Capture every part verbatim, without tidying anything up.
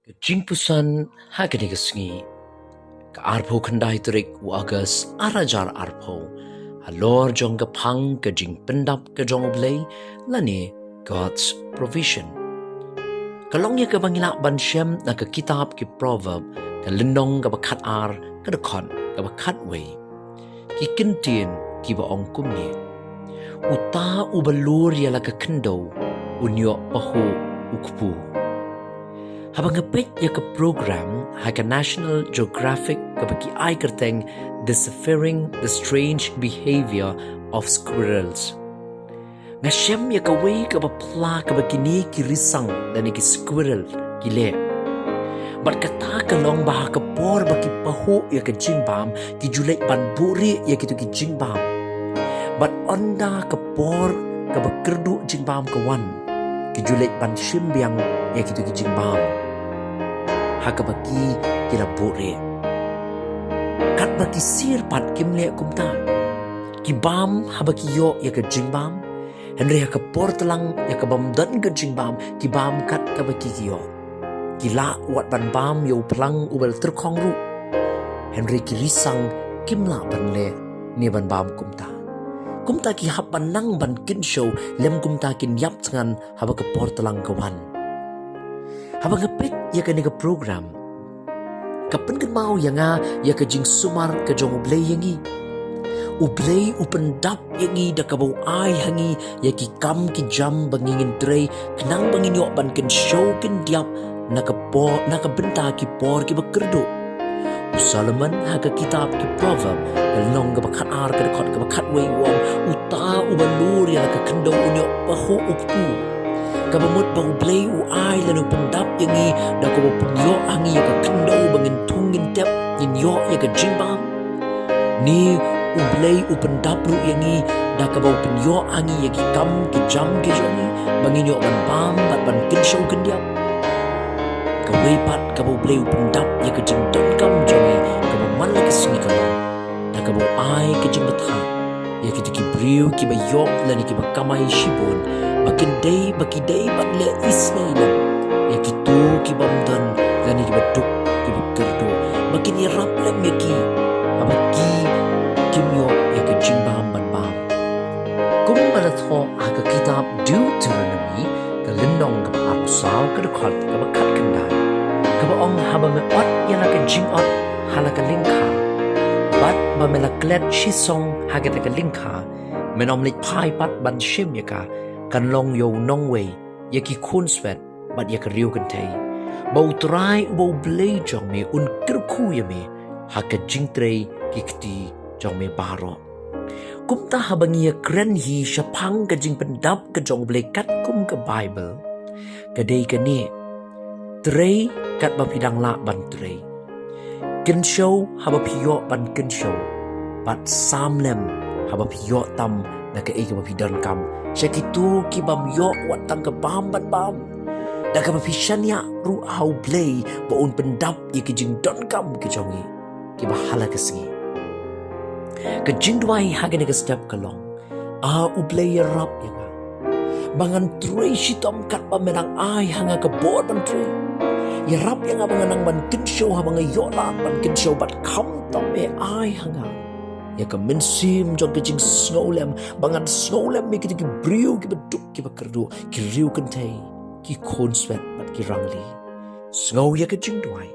Ka jingpuson ha kane ka sngi, ka arphew khyndai tarik u August ar hajar arphew, halor jong ka phang ka jingpyndap ka jong U Blei, lane God's provision. Ka long ïa kaba ngi lah ban shem na ka kitab ki Proverb, ka lynnong kaba khatar, ka dkhot kaba khatwei. Ki kyntien kiba ong kumne: Uta uba lur ïa la ka khyndew un ïoh pahuh u kpu. Haba nga peit ïa ka program ha ka National Geographic kaba ki ai kyrteng Deciphering the Strange Behavior of Squirrels, nga shem ïa kawei kaba pla kaba kine ki risang lane ki squirrel ki leh. Bad kata ka long ba ha ka por ba ki pahuh ïa ka jingbam, ki ju leit ban buhrieh ïa kito ki jingbam. Bad ynda ka por kaba kyrduh jingbam ka wan, ki ju leit ban shim biang ïa kito ki jingbam. Ha kaba ki, ki la buhrieh. Katba ki sir pat kim leh kumta. Ki bam haba ki ïoh ïa ka jingbam, hynrei ha ka por tlang ïa ka bym don ka jingbam, ki bam kat kaba ki ïoh. Ki lah wat ban bam ïa u phlang uba la tyrkhong ruh. Hynrei ki risang kim lah ban leh ne ban bam kumta. Kumta ki hap ban nang ban kynshew lem kumta kin ïap thngan haba ka por tlang ka wan. Haba nga peit ïa kane ka program, ka pynkynmaw ïa nga ïa ka jingsumar ka jong U Blei ïa ngi. U Blei u pyndap ïa ngi da kaba u ai ha ngi ïa ki kam ki jam ba ngi ngin trei, khnang ba ngin ïoh ban kynshew kyndiap na ka por, na ka bynta ki por kiba kyrduh. U Solomon ha ka kitab ki Proverb, ka lynnong kaba khatar, ka dkhot kaba khatwei, u ong: Uta uba lur ïa la ka khyndew un ïoh pahuh u kpu. Kaba mut ba U Blei u ai lane u pyndap ïa ngi da kaba u pynïoh ha ngi ïa ka khyndew ba ngin thung ngin tep, ngin ïoh ïa ka jingbam. Ne U Blei u pyndap ruh ïa ngi da kaba u pynïoh ha ngi ïa ki kam ki jam ki jong ngi ba ngin ïoh ban bam bad ban kynshew kyndiap. Kawei pat kaba U Blei u pyndap ïa ka jingdonkam jong ngi kaba man la ka sngi ka long da kaba u ai ka jingbthah ïa kito ki briew kiba ïoh lane kiba kamai shibun, ba kin dei, ba ki dei ban leh isynei lem ïa kito ki bym don lane kiba duk kiba kyrduh, ba kin ïarap lem ïa ki haba ki kim ïoh ïa ka jingbam ban bam. Kumba la thoh ha ka kitab Deuteronomy, ka lynnong kaba arphew saw, ka dkhot kaba khatkhyndai, kaba ong: Haba me ot ïa la ka jingot ha la ka lyngkha, bad ba me la klet shisong ha kata ka lyngkha, men ym leit phai pat ban shim ïa ka, kan long ïa u nongwei ïa ki khunswet bad ïa ka riewkynthei. Ba U Trai uba U Blei jong me un kyrkhu ïa me ha ka jingtrei ki kti jong me baroh. Kumta haba ngi ïakren hi shaphang ka jingpyndap ka jong U Blei katkum ka Baibl, ka dei kane: trei katba phi dang lah ban trei. Kynshew haba phi ïoh ban kynshew, bad sam lem haba phi ïoh tam na kaei kaba phi donkam, sha kito ki bym ïoh wat tang ka bam ban bam. Da kaba phi shaniah ruh ha U Blei ba un pyndap ïa ki jingdonkam ki jong ngi kiba ha la ka sngi. Ka jingduwai ha kane ka step ka long: A U Blei, ïarap ïa nga ba ngan trei shitom katba me nang ai ha nga ka bor ban trei. Ïarap ïa nga ba ngan nang ban kynshew haba nga ïoh lad ban kynshew, bad khamtam me ai ha nga ïa ka mynsiem jong ka jingsngewlem, ba ngan sngewlem ïa kito ki briew kiba duk kiba kyrduh, ki riewkynthei, ki khunswet bad ki rangli. Sngew ïa ka jingduwai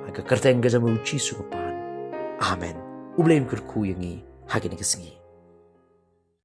ha ka kyrteng ka jong U Jisu U Kpa. Amen. U Blei un kyrkhu ïa ngi ha kane ka sngi.